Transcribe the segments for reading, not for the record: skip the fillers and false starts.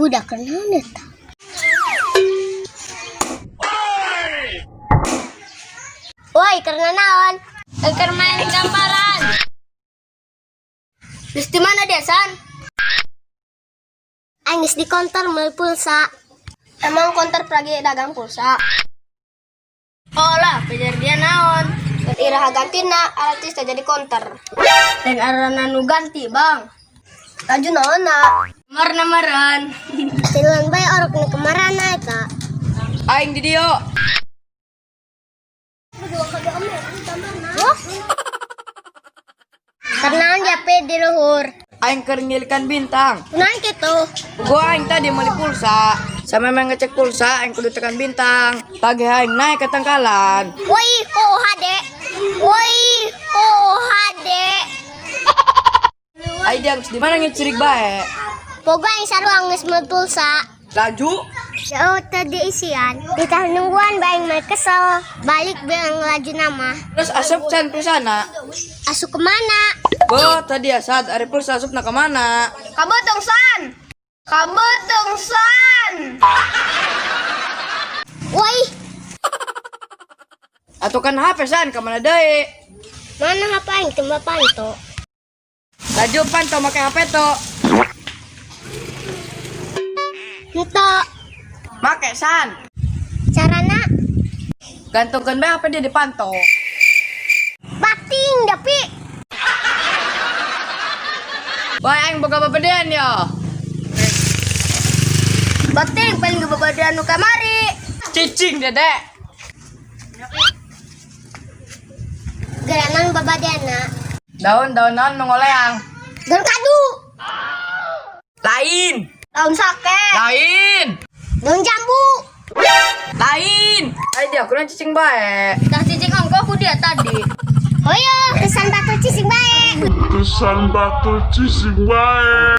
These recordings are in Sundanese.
Budak naon eta? Woi, karena naon? Keur main gambaran. Terus di mana dia, San? Aing geus di konter meuli pulsa. Emang konter lagi dagang pulsa? Oh lah, pajar dia naon? Dan iraha gantina, artis teh jadi konter. Dan arana nu ganti, Bang. Laju naon na? Marna-maran. Tiluan bae orok nu kemarana eta. Aing di dieu. Wah. Karena jape di luhur. Aing keur ngilikan bintang. Kunaon kitu? Gua aing tadi meuli pulsa. Sama memang ngecek pulsa, aing kudu tekan bintang. Pagi aing naik ke tangkalan. Woi, oh hade. Woi, oh hade. Aing dia geus di mana ngecerik bae. Pogo aing sarua geus meuli pulsa. Laju. Oh, tadi isian. Ditah nungguan bae mah kesel. Balik bilang laju nama. Terus asup can pulsana. Asup kemana? Boh, tadi asad ari pulsa asupna ka mana? Kabetong, San. Kabetong, San. Woi, Atuh kan HP san ka mana deui? mana HP aing teu panto? Laju panto make HP to. Henteu. Make san. Carana Gantungkeun bae HP dia di panto. bating dapi. Wah, aing boga babedean yo. Bating paling gebabadan nu kamari. Cicing dedek. Geranang babadana. Daun-daun naon nu ngoleang? Daun kadu, Lain. Daun sake. Lain. daun jambu. Lain. Ai dia kurang cicing bae. Tah cicing ongko ku dia tadi. Oh iya, kesan batu cicing bae. Kesan batu cicing bae.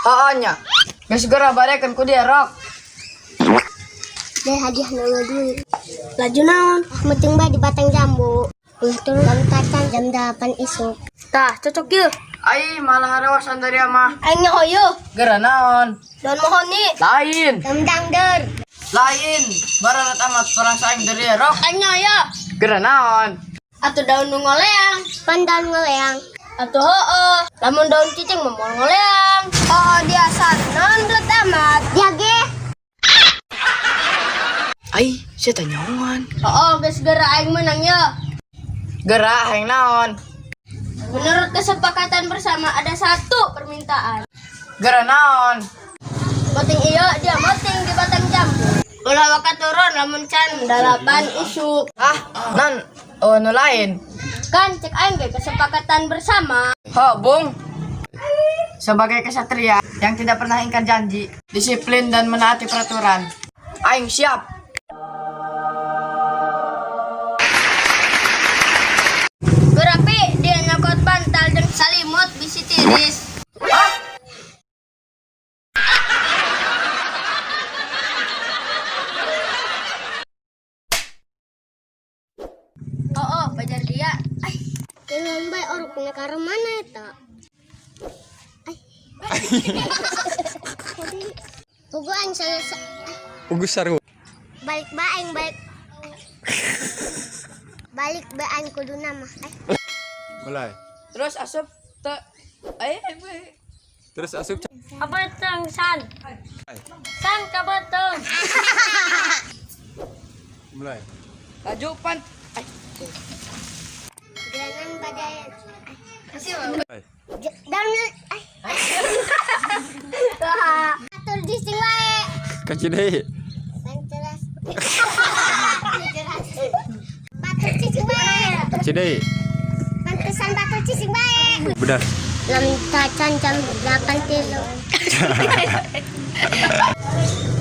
Heeh nya. Geus geura barekeun ku dia rok. Deh hadiah nunggu duit. Laju naon? Meting bae di batang jambu. Ulah turun jam tacan jam 8 isuk. Tah, cocok yeuh. Ai malah harewasan dari mah. Aing nyaho yeuh. Geura naon? Daun mahoni. Lain. Jam dangder. Lain. Bararat amat perang saing dari rok. Aing nyaho yeuh. Geura naon? Atuh daun nu ngoleang. Pan daun ngoleang. Atuh heueuh. Lamun daun cicing mah moal ngoleang. Oh, dia san. Naon belet amat. Dia ge. Ai, sia teh nyahoan. Oh, geus geura aing menang yeuh. Geura hayang naon? Menurut kesepakatan bersama ada satu permintaan. Geura naon? Moting iya dia moting di batang jambu. Ulah waka turun lamun can 8 isuk. Ah, non oh nu lain. Kan cek aing ge kesepakatan bersama. Ho, Bung. Sebagai kesatria yang tidak pernah ingkar janji, disiplin dan menaati peraturan. Aing siap. Berapi dia nyokot bantal dan salimut bisi tiris. Ah, Oh, pajar dia. Ay, Tiluan bae orok nya ka mana eta? Ai. Pugu aing salah Ugus sarua. balik bae aing balik. Balik bae aing kudu nama. Ai. Mulai. Terus asup te ai ai, ai. Terus asup kabeteng san. San kabeteng. mulai. Laju pan. Ai. Gerangan badai. Mulai. Daun ai. Atur cicing bae. Kaci deui. Panteras. Batu cicing bae. Kaci deui. Pantesan batu cicing bae. Benar. Lam tacan jam 8 tilu.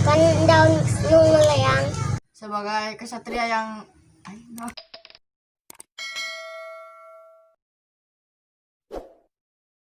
Kan daun nu ngeleang. Sebagai kesatria yang ai, no.